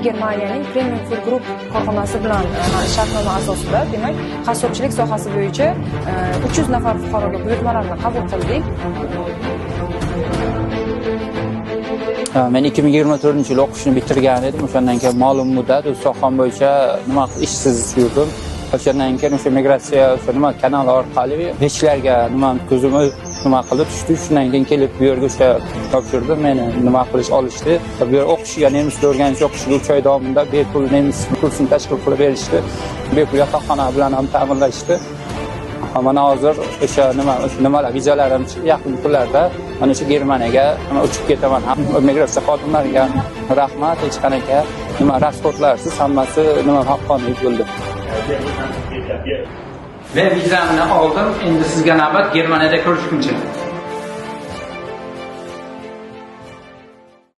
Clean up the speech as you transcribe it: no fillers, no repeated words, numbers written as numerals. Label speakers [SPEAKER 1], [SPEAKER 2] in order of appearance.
[SPEAKER 1] Germaniyaning Premium Food Group korxonasi bilan shartnoma asosida, demak, qassobchilik sohasi bo'yicha 300 nafar fuqaroga buyurtmalarni qabul qildik.
[SPEAKER 2] Men 2024 yil o'qishni bitirgan edim. O'shandan keyin ma'lum muddat o'z soham bo'yicha nima ishsiz yurdim. O'shandan keyin o'sha migratsiya o'sha nima kanali orqali beshlarga nima ko'zim nima qilib tushdi. Shundan keyin kelib bu yerga o'sha topshirdim. Meni nima qilish olishdi. Bu yer o'qishiga, nemis tili o'rganish o'qishiga 3 oy davomida bepul nemis kursini tashkil qilib berishdi. Bepul yotoqxona bilan ham ta'minlashdi. Mana hozir o'sha nima o'sha nimalar vizalarim yaqin kunlarda mana shu Germaniyaga nima uchib ketaman. Migratsiya xodimlariga rahmat, hech qanaqa nima расход larsiz hammasi nima haqqoniy bo'ldi. Men vizamni oldim, endi sizga navbat, Germaniyada ko'rishguncha.